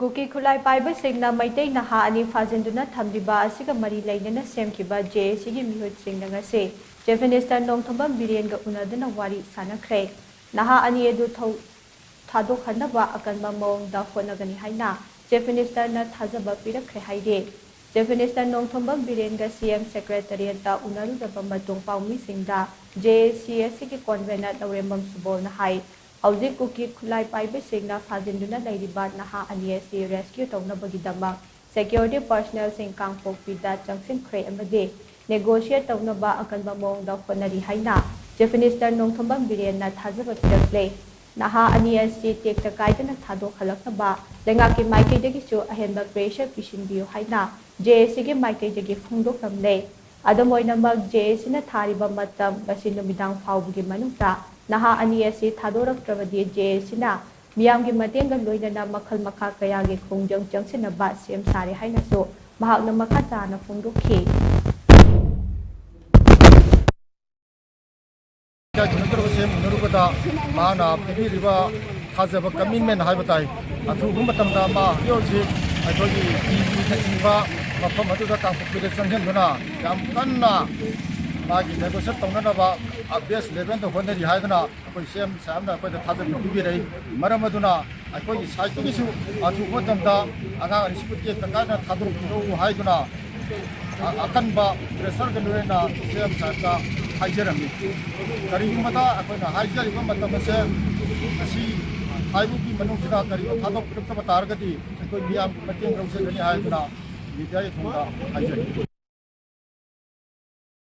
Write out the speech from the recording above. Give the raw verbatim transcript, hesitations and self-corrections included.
ꯀꯨꯀꯤ ꯈꯨꯠꯂꯥꯏ ꯄꯥꯏꯕꯁꯤꯡꯅ ꯃꯩꯇꯩ ꯅꯍꯥ ꯑꯅꯤ ꯐꯥꯖꯤꯟꯗꯨꯅ ꯊꯝꯂꯤꯕ ꯑꯁꯤꯒ ꯃꯔꯤ ꯂꯩꯅꯅ ꯁꯦꯝꯈꯤꯕ ꯖꯦ ꯑꯦ ꯁꯤꯒꯤ ꯃꯤꯍꯨꯠꯁꯤꯡꯅ ꯉꯁꯤ ꯆꯤꯐ ꯃꯤꯅꯤꯁꯇꯔ ꯅꯣꯡꯊꯣꯝꯕꯝ ꯕꯤꯔꯦꯟꯒ ꯎꯅꯗꯨꯅ ꯋꯥꯔꯤ ꯁꯥꯟꯅꯈ꯭ꯔꯦ꯫ ꯅꯍꯥ ꯑꯅꯤ ꯑꯗꯨ ꯊꯧ-, ꯊꯥꯗꯣꯛꯍꯟꯅꯕ ꯑꯀꯟꯕ ꯃꯑꯣꯡꯗ ꯍꯣꯠꯅꯒꯅꯤ ꯍꯥꯏꯅ ꯆꯤꯐ ꯃꯤꯅꯤꯁꯇꯔꯅ ꯊꯥꯖꯕ ꯄꯤꯔꯛꯈ꯭ꯔꯦ ꯍꯥꯏꯔꯤ꯫ ꯆꯤꯐ ꯃꯤꯅꯤꯁꯇꯔ ꯅꯣꯡꯊꯣꯝꯕꯝ ꯕꯤꯔꯦꯟꯒ ꯁꯤ ꯑꯦꯝ ꯁꯦꯀ꯭ꯔꯦꯇꯔꯤꯌꯦꯠꯇ ꯎꯅꯔꯨꯔꯕ ꯃꯇꯨꯡ ꯄꯥꯎꯃꯤꯁꯤꯡꯗ ꯖꯦ ꯑꯦ ꯁꯤ ꯑꯁꯤꯒꯤ ꯀꯣꯟꯚꯦꯅꯔ ꯂꯧꯔꯦꯝꯕꯝ ꯁꯨꯕꯣꯜꯅ ꯍꯥꯏ, ꯍꯧꯖꯤꯛ ꯀꯨꯀꯤ ꯈꯨꯠꯂꯥꯏ ꯄꯥꯏꯕꯁꯤꯡꯅ ꯐꯥꯖꯤꯟꯗꯨꯅ ꯂꯩꯔꯤꯕ ꯅꯍꯥ ꯑꯅꯤ ꯑꯁꯤ ꯔꯦꯁꯀ꯭ꯌꯨ ꯇꯧꯅꯕꯒꯤꯗꯃꯛ ꯁꯦꯀ꯭ꯌꯨꯔꯤꯇꯤ ꯄꯔꯁꯅꯦꯜꯁꯤꯡ ꯀꯥꯡꯄꯣꯛꯄꯤꯗ ꯆꯪꯁꯤꯟꯈ꯭ꯔꯦ ꯑꯃꯗꯤ ꯅꯦꯒꯣꯁꯤꯌꯦꯠ ꯇꯧꯅꯕ ꯑꯀꯟꯕ ꯃꯑꯣꯡꯗ ꯍꯣꯠꯅꯔꯤ ꯍꯥꯏꯅ ꯆꯤꯐ ꯃꯤꯅꯤꯁꯇꯔ ꯅꯣꯡꯊꯣꯝꯕꯝ ꯕꯤꯔꯦꯟꯅ ꯊꯥꯖꯕ ꯄꯤꯔꯛꯂꯦ꯫ ꯅꯍꯥ ꯑꯅꯤ ꯑꯁꯤ ꯇꯦꯛꯇ ꯀꯥꯏꯗꯅ ꯊꯥꯗꯣꯛꯍꯜꯂꯛꯅꯕ ꯂꯩꯉꯥꯛꯀꯤ ꯃꯥꯏꯀꯩꯗꯒꯤꯁꯨ ꯑꯍꯦꯟꯕ ꯄ꯭ꯔꯦꯁꯔ ꯄꯤꯁꯤꯟꯕꯤꯌꯨ ꯍꯥꯏꯅ ꯖꯦ ꯑꯦ ꯁꯤꯒꯤ ꯃꯥꯏꯀꯩꯗꯒꯤ ꯐꯣꯡꯗꯣꯛꯂꯝꯂꯦ꯫ ꯑꯗꯨꯝ ꯑꯣꯏꯅꯃꯛ, ꯖꯦ ꯑꯦ ꯁꯤꯅ ꯊꯥꯔꯤꯕ ꯃꯇꯝ ꯉꯁꯤ ꯅꯨꯃꯤꯗꯥꯡ ꯐꯥꯎꯕꯒꯤ ꯃꯅꯨꯡꯗ ꯅꯍꯥ ꯑꯅꯤ ꯑꯁꯤ ꯊꯥꯗꯣꯔꯛꯇ꯭ꯔꯕꯗꯤ ꯖꯦ ꯑꯦ ꯁꯤꯅ ꯃꯤꯌꯥꯝꯒꯤ ꯃꯇꯦꯡꯒ ꯂꯣꯏꯅꯅ ꯃꯈꯜ ꯃꯈꯥ ꯀꯌꯥꯒꯤ ꯈꯣꯡꯖꯪ ꯆꯪꯁꯤꯟꯅꯕ ꯁꯦꯝ ꯁꯥꯔꯦ ꯍꯥꯏꯅꯁꯨ ꯃꯍꯥꯛꯅ ꯃꯈꯥ ꯇꯥꯅ ꯐꯣꯡꯗꯣꯛꯈꯤ꯫ ꯀꯌꯥꯒꯤ ꯅꯠꯇ꯭ꯔꯕ ꯁꯦꯝ ꯎꯅꯔꯨꯕꯗ ꯃꯥꯅ ꯄꯤꯕꯤꯔꯤꯕ ꯊꯥꯖꯕ, ꯀꯃꯤꯠꯃꯦꯟ ꯍꯥꯏꯕ ꯇꯥꯏ꯫ ꯑꯊꯨꯕ ꯃꯇꯝꯗ ꯃꯥ ꯍꯧꯖꯤꯛ ꯍꯧꯖꯤꯛ ꯑꯩꯈꯣꯏꯒꯤ ꯇꯤꯕꯤꯅꯆꯤꯡꯕ ꯃꯐꯝ ꯑꯗꯨꯗ ꯀꯥꯡꯄꯣꯛꯄꯤꯗ ꯆꯪꯁꯤꯟꯗꯨꯅ ꯌꯥꯝ ꯀꯟꯅ ꯃꯥꯒꯤ ꯅꯦꯒꯣꯁꯤꯌꯦꯠ ꯇꯧꯅꯅꯕ ꯕꯦꯁ ꯂꯦꯚꯦꯜꯗ ꯍꯣꯠꯅꯔꯤ ꯍꯥꯏꯗꯨꯅ ꯑꯩꯈꯣꯏ ꯁꯤ ꯑꯦꯝ ꯁꯥꯍꯦꯕꯅ ꯑꯩꯈꯣꯏꯗ ꯊꯥꯖꯕ ꯄꯤꯕꯤꯔꯛꯏ꯫ ꯃꯔꯝ ꯑꯗꯨꯅ ꯑꯩꯈꯣꯏꯒꯤ ꯁꯥꯏꯠꯇꯒꯤꯁꯨ ꯑꯊꯨꯕ ꯃꯇꯝꯗ ꯑꯉꯥꯡ ꯑꯅꯤꯁꯤꯕꯨ ꯇꯦꯛꯇ ꯀꯥꯏꯗꯅ ꯊꯥꯗꯣꯔꯛꯄꯤꯔꯛꯎ ꯍꯥꯏꯗꯨꯅ ꯑ-, ꯑꯀꯟꯕ ꯄ꯭ꯔꯦꯁꯔꯒ ꯂꯣꯏꯅꯅ ꯁꯤ ꯑꯦꯝ ꯁꯥꯍꯦꯕꯇ ꯍꯥꯏꯖꯔꯝꯃꯤ꯫ ꯀꯔꯤꯒꯨꯝꯕꯗ ꯑꯩꯈꯣꯏꯅ ꯍꯥꯏꯖꯔꯤꯕ ꯃꯇꯝ ꯑꯁꯦ ꯉꯁꯤ ꯍꯥꯏꯕꯒꯤ ꯃꯅꯨꯡꯁꯤꯗ ꯀꯔꯤꯒꯨꯝꯕ ꯊꯥꯗꯣꯛꯄꯤꯔꯛꯇꯕ ꯇꯥꯔꯒꯗꯤ ꯑꯩꯈꯣꯏ ꯃꯤꯌꯥꯝꯒꯤ ꯃꯇꯦꯡ ꯂꯧꯖꯒꯅꯤ ꯍꯥꯏꯗꯨꯅ ꯃꯤꯗꯤꯌꯥꯒꯤ ꯊꯣꯡꯗ ꯍꯥꯏꯖꯔꯤ꯫